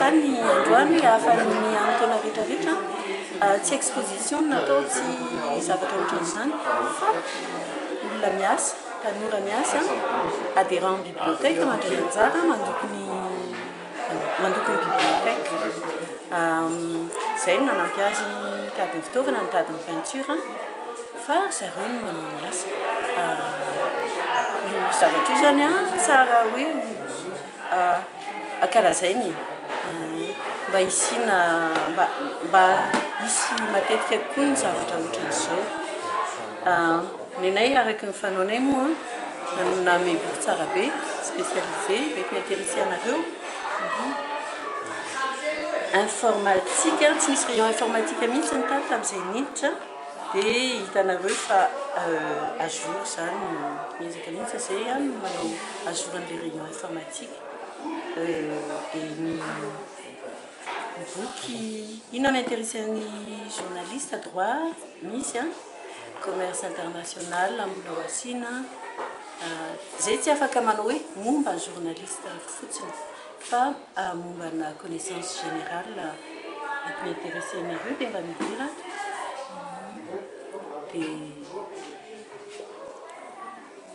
zany androany hoe hafa ny amin'ny taona rehetrarehetra. Tsy exposition no natao, tsy zavatra ohatran'izany fa olona miasa, tanora miasa, adhérent bibliothèque mandray anjara mandoko ny mandoko ny bibliothèque. Izay no nanampy azy nitady ny fitaovana, nitady ny peinture fa zareo no manao ny asa. Io zavatra io zany tsara hoe ankalazaina e, mba hisiana mba mba hisy matetika kokoa ny zavatra ohatran'izao. Ny anay araka ny fanaonay moa nanome boky tsara be spécialisé mety mi-intéressé anareo. Informatique, tsy misy rayon informatique mihitsy ny tato tamin'izay niditra dia hitanareo fa à jour izany, miezaka mihitsy izay manao à jour an'ilay rayon informatique. Dia ny boky, inona no intéressé ny journaliste droit misy an, commerce international mbola ho asiana. Izay tsy afaka manao hoe momba ny journaliste fotsiny fa momba na connaissance générale mety mi-intéressé anareo dia mba midira ato. Dia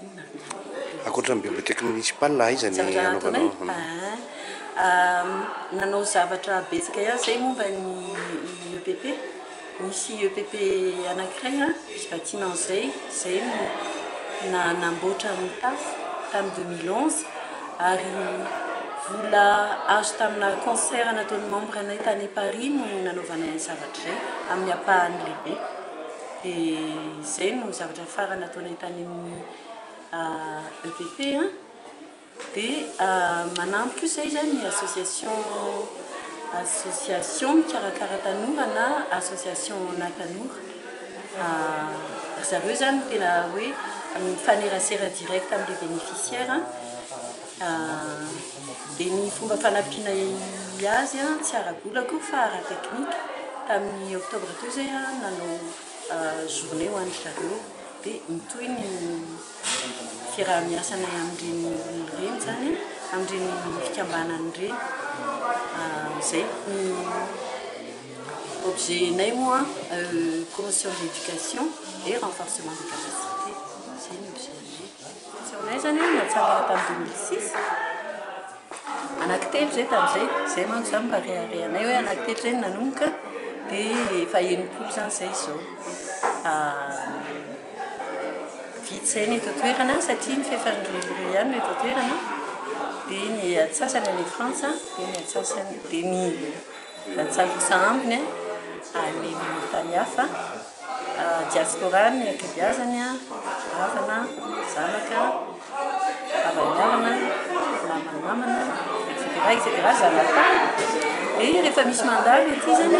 inona? Ankoatra ny bibliothèque municipale, aiza ny Zavatra nataonay? anaovanao? Nanao zavatra betsaka ihany izay momba ny EPP. Misy EPP anankiray misy bâtiment izay, izay no nanamboatra ny tafo tamin'ny 2011 ary vola azo tamina concert nataon'ny membre anay tany Paris no nanaovanay ny zavatra izay amin'ny ampahany lehibe. Dia izay no zavatra farany nataonay tany amin'ny EPP. Dia manampy koa izay zany ny association association mikarakara tanora na association na tanora. Ry zareo zany no tena hoe mifanerasera direct amin'ilay bénéficiaire. Dia ny fomba fanampiana azy tsy ara-bola akory fa ara-teknika. Tamin'ny octobre teo izay nanao journée ho an-dry zareo dia mitohy ny fiaraha-miasanay amin'ireny olona ireny zany, amin'ireny fikambanana ireny. Izay ny objet-nay moa promotion de l'éducation et renforcement des capacités, izay ny objet-nay. Association-nay zany natsangana tamin'ny 2006, anankitelo izay tamin'izay, izay manko zany mba reharehanay hoe anankitelo izay no nanomboka dia efa 60 zany izay izao. Vitsy izay ny eto an-toerana satria ny fefan'ireo ireo ihany no eto an-toerana dia ny antsasany any Frantsa dia ny antsasany dia ny antsasa ambiny any amin'ny tany hafa. Diaspora ny ankabeazany, havana, zanaka, havan'ny havana, naman'ny namana et cetera et cetera, zanatany. Dia rehefa misy mandalo ety zany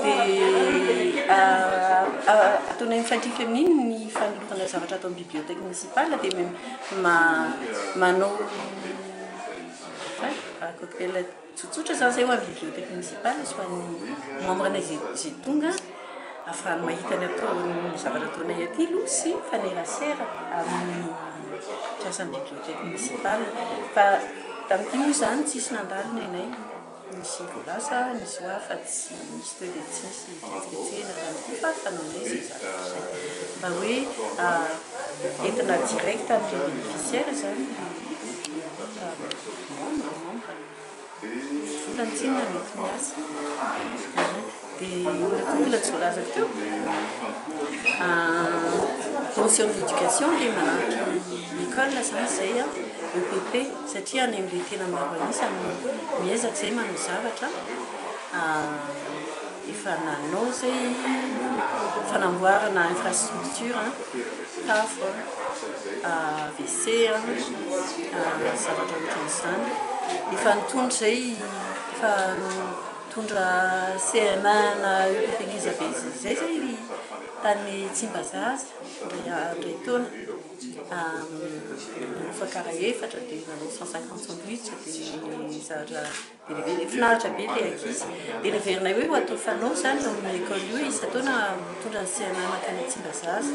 dia ataonay mifantrika amin'iny ny fanolorana zavatra ato amin'ny bibliothèque municipale dia manao cocktail tsotsotra zany izay ho an'ny bibliothèque municipale sy ho an'ny membre anay izay tonga ahafahany mahita ny ataon'ny zavatra ataonay aty aloha sy mifanerasera amin'ny mpiasan'ny bibliothèque municipale. Fa tamin'ity moa izany tsisy nandalo ny anay, nisy voalaza, nisy ho ahy fa tsy nisy teo dia tsy nisy fihetsiketsehana tamin'ity fa fanaonay izay zavatra izay. Mba hoe entina direct amin'ilay bénéficiaire izany ny membre, membre. Vola tsinona mety miasa. Dia inona koa mbola tsy voalazako teo? Promotion de l'éducation dia manampy école izany izay EPP satria any amin'ilay tena maro an'isa no miezaka izay manao zavatra. Efa nanao izay fanamboarana infrastructure, tafo, WC, zavatra ohatran'izany. Efa nitondra izay, efa nitondra CM1 na EPP ngeza be izay izay. Tany Tsimbazaza, indray taona, nanofa kara efatra dia nanao 150 sandwich dia zavatra be dia be. Finaritra be ilay ankizy. Dia neverinay hoe ho atao fanao izany eo amin'ny école io isan-taona mitondra ny CMA mankany Tsimbazaza.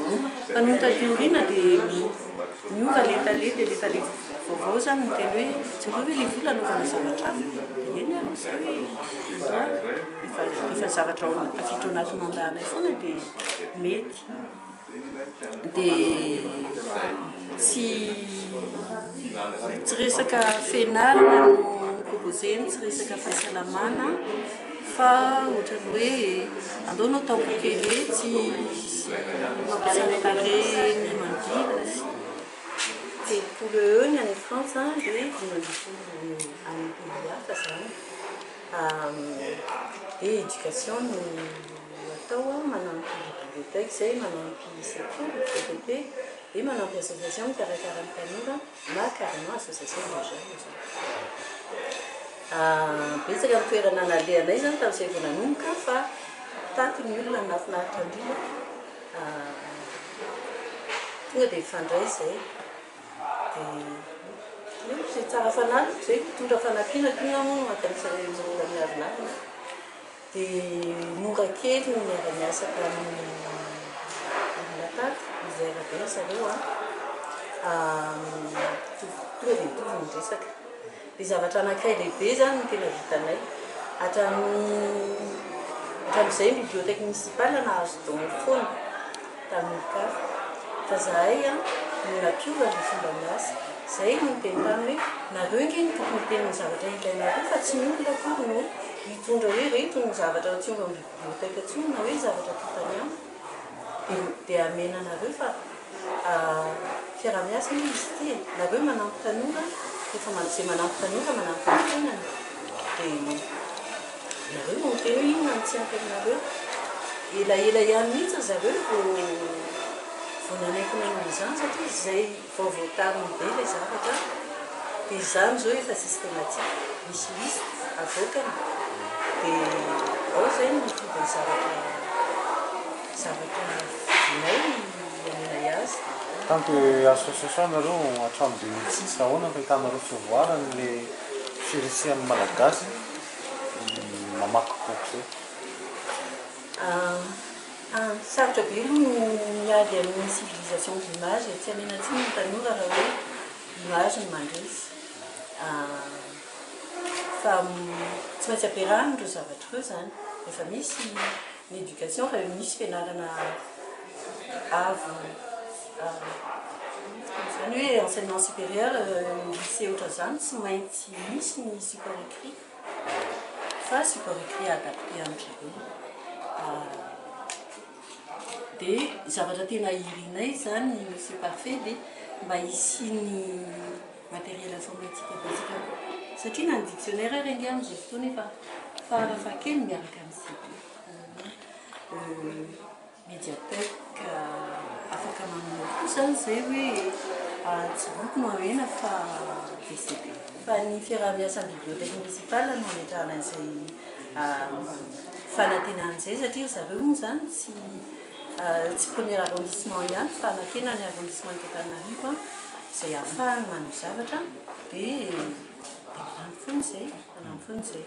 Fa nony taty aoriana dia niova ilay tale, dia ilay tale vaovao izany niteny hoe tsy aleo ve ilay vola hanaovana zavatra hafa? Dia eny aloha izay hoe andao ary. Efa efa zavatra ao tafiditra ao anaty mandat anay foana dia mety. Dia tsy tsy resaka fianarana no proposena, tsy resaka fahasalamana fa ohatran'ny hoe andao hanao tampo kely etsy sy mampiasa tarehy ny manodidina sy. 30 eo ny any Frantsa dia 15 any amin'ny pays hafa izany. Dia éducation no atao, manampy bibliothèque izay, manampy sekoly, EPP, dia manampy association mikarakara ny tanora na carrément association de jeunes izany. Betsaka ny toerana nalehanay izany tamin'izay vao nanomboka fa tato ny olona no nahafinaritra indrindra, tonga dia nifandray izay. Dia izay tsara fanahy, izay mpitondra fanampiana tonga moa no mankany mbola miavonavona. Dia mora kely ny niara-niasa tamin'ny olona tato, ouvert be ry zareo an. Tonga dia mitovy ny resaka. Dia zavatra anankiray lehibe izany no tena vitanay. Hatramin'ny hatramin'izay ny bibliothèque municipale nahazo don foana tamin'ny olon-kafa. Fa zahay no nampiova ilay fomba miasa. Izay no niteny taminy hoe nareo ange no tokony hiteny ny zavatra ilainareo fa tsy ny olona akory no hitondra hoe ireto ny zavatra tsy omby amin'ny bibliothèque intsony na hoe zavatra tonta ny amiko dia hamena anareo fa fiaraha-miasa anie izy ity e! Nareo manampy tanora, rehefa izay manampy tanora manampy ny tenany dia nareo no miteny hoe inona no tsy ampy aminareo. Elaela ihany mihitsy ry zareo vao vao nanaiky nanao an'izany satria izay vao voatariny be ilay zavatra dia izany izao efa systématique, misy liste avoakany dia ao izay no mifidy ny zavatra zavatra fidinay hamenay azy. Tant que association nareo hatramin'ny 2006, ahoana no fahitanareo fivoaran'le firisihan'ny Malagasy mamaky boky zay? Sarotra be aloha no miady amin'ny civilisation d'image e, tsy hamena tsiny ny tanora raha hoe image no mandresy. Fa tsy maintsy ampiarahana ireo zavatra ireo izany. Rehefa misy ny éducation, rehefa misy fianarana avo, izany hoe enseignement supérieur, lycée ohatran'izany, tsy maintsy misy ny support écrit fa support écrit adapté amin-dry zareo. Dia zavatra tena irinay izany Monsieur Parfait dia mba hisian'ny matériel informatique betsaka koa satria na ny dictionnaire ary ange amin'izao fotoana efa farafahakeliny miaraka amin'ny CD. Médiathèque afaka manome koa izany izay hoe tsy boky no omena fa VCD. Fa ny fiaraha-miasan'ny bibliothèque municipale no ametrahana an'izay fanantenana izay satria ry zareo moa izany tsy tsy premier arrondissement ihany fa nakena ny arrondissement eto Antananarivo izay ahafahany manao zavatra dia dia manampy foana izay, manampy foana izay.